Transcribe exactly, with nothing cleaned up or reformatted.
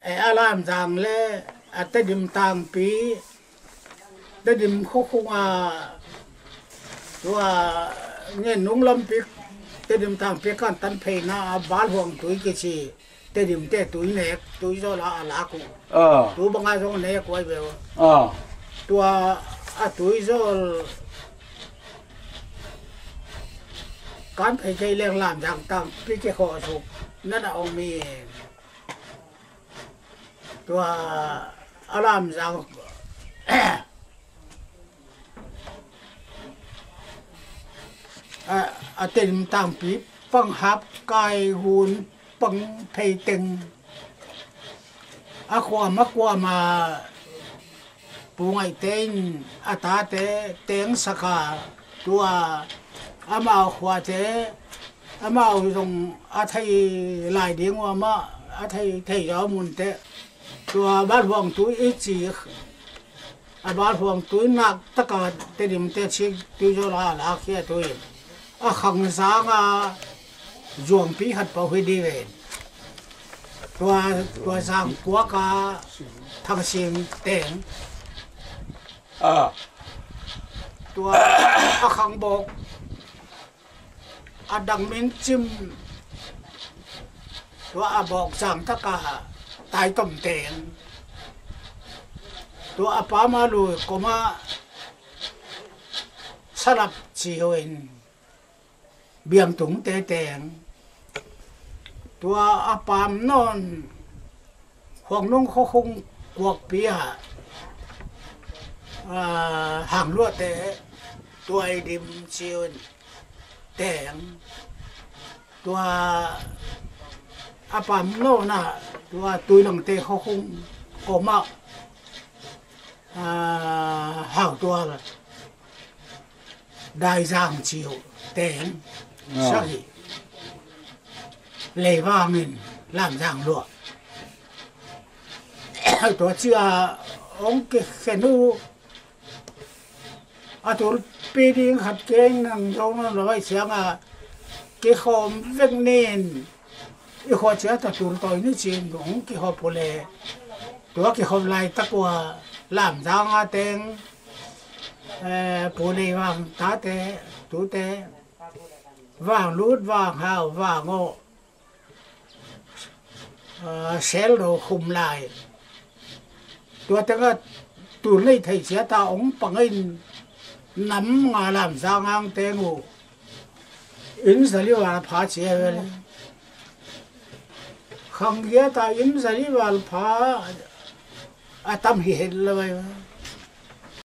E, a Lamzang le, a Tedim tangpi, Tedim khukhung a, tua ngen nung lampi, Tedim tangpi kan tan pheina a Balhuang tui kichi, Tedim te tui nek, tui zawl a lak uh. Ah. Tu bang a zong nek uai ve ua. Ah. Tua a tui zawl kan phei kei leng Lamzang tangpi ke kho suk nana om mi. Tua a Lamzang a, a Tedim tangpi pang hap kai hun pang phei teng. A kuama kuama Pu Ngaihte in a tate teng saka, tua amau khuate, amau zong a thei lai ding ua mah, a thei thei zau mun te. Tua Balhuang tui i chi, a Balhuang tui nak taka Tedim te chik tui zawl a lak khia tui. A khang zang a zuangpi khat pau hi di ve. Tua, tua zang kuak a Thangsim teng. Ah. Tua a khang bawk a dang min chim, tua a bawk zang taka Taitom teng. Tua a pam a lui koma Salap chi hoin Biangtung te teng. Tua a pam nawn Huangnung khukhung kuakpi a, ah, Hangluah te, tua i dim chiun teng. Tua a pam nawn a, tua Tuilangte khukhung koma, ah, Hautual Daizang chiu teng. Ah. Sahi. Leivang in Lamzang luah. Tua chia ong kikhen uh. A tulpi ding khat keng nang zong nang lawai siang a kikhawm vek nin. I khua chia ta tul tawi ni chin ong kikhawm pule. Tua kikhawm lai tak ua Lamzang a teng, eh, Pu Leivang tate, tute, Vanglut, Vanghau, Vangawh, ah, Seldo khum lai. Tua teng a tul nei thei chia ta ong pang in nam nga Lamzang ang teng uh. Inn zali val pha chia vel. Khang giat a inn zali val pha a tam hi het lawai.